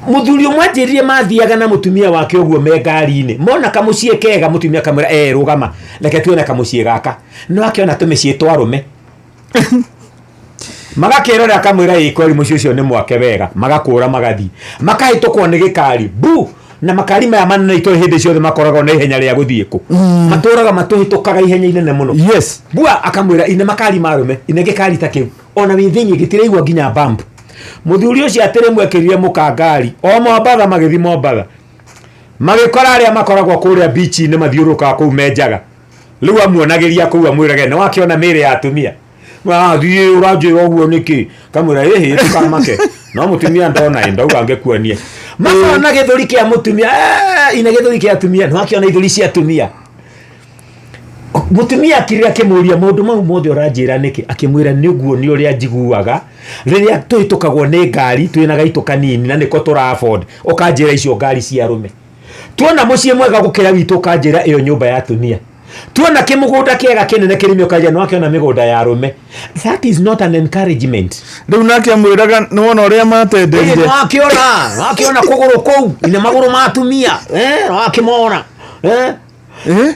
Mũthuri ũmwe anjĩrire mathiaga na mũtumia wake ũguo me ngari-inĩ, mona kamũciĩ kega, mũtumia akamwĩra, "Eh, rũgama, reke tuone kamũciĩ gaka." No akĩona tũmĩciĩ twa arũme. Magakĩrora, akamwĩra, "Ĩ kweri mũciĩ ũcio nĩ mwake wega." Magakũra magathiĩ, makahĩtũkwo nĩ gĩkari bu, na makari maya manene itũĩ hĩndĩ ciothe makoragwo na ihenya rĩa gũthiĩ kũ matũraga matũhĩtũkaga ihenya inene mũno. Bua akamwĩra, "Ine makari ma arũme, ine gĩkari ta kĩu ona wĩ thĩinĩ gĩtiraigua nginya bump." Mũthuri ũcio atĩ rĩmwe ekĩrire mũka ngari o Mombatha, magĩthiĩ Mombatha, magĩkora arĩa makoragwo kũrĩa bichi-inĩ mathiũrũrũkaga kũu menjaga. Rĩu amuonagĩria kũu, amwĩrage, "Nĩ wakĩona mĩĩrĩ ya atumia?" "Athiĩ ũranjĩra ũguo nĩkĩ?" Kamwĩra, "Ĩhĩ, ndũkamake, no mũtumia ndona ĩ ndauga ngĩkuonie." Makona gĩthũri kĩa mũtumia, "Eh, ina gĩthũri kĩa atumia, nĩ wakĩona ithũri cia atumia?" Mũtumia akĩrĩra akĩmũria, "Maũndũ mau mothe ũranjĩra nĩkĩ?" Akĩmwĩra, "Nĩguo nĩ ũrĩa njiguaga rĩrĩa tũhĩtũkagwo nĩ ngari twĩna gaitũ kanini na nĩko tũra afford, ũkanjĩra icio ngari cia arũme. Tuona mũciĩ mwega gũkĩra witũ, ũkanjĩra ĩyo nyũmba ya atumia. Tuona kĩmũgũnda kĩega kĩnene kĩrĩme, ũkanjĩra nĩ wakĩona mĩgũnda ya arũme." That is not an encouragement. Rĩu nake amwĩraga, "Nĩ wona ũrĩa matenderire?" Nĩwakĩona kũgũrũ kũu ine magũrũ ma atumia? Eh, nĩwakĩmona, eh? Eh?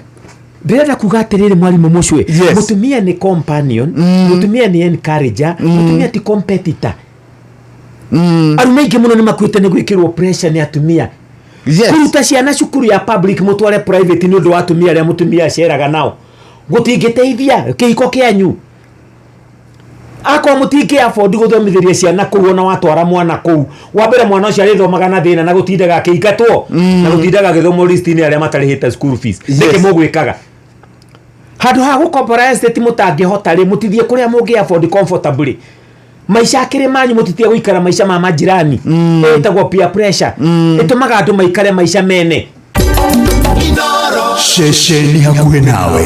Ndĩrenda kuga atĩrĩrĩ, mwarimũ mũcwe, mũtumia nĩ companion, mũtumia nĩ encourager, mũtumia ti competitor. Arũme aingĩ mũno nĩ makuĩte nĩ gwĩkĩrwo pressure nĩ atumia. Kũruta ciana cukuru ya public mũtware private nĩ ũndũ wa atumia arĩa mũtumia aceraga nao gũtingĩteithia kĩhiko kĩanyu. Akorwo mũtingĩ afford gũthomithĩria ciana kũu, ona watwara mwana kũu, wa mbere mwana ũcio arĩthomaga na thĩna na gũtindaga akĩingatwo na gũtindaga agĩthomwo list-inĩ arĩa matarĩhĩte school fees. Nĩkĩ mũgwĩkaga handũ ha gũ ti mũtangĩhota rĩ, mũtithiĩ kũrĩa mũngĩ afford comfortably. Maica akĩrĩ manyu, mũtitige gũikara maica ma majirani. Ĩtagwo peer pressure, ĩtũmaga andũ maikare maica mene. Ceceni hakuhĩ nawe.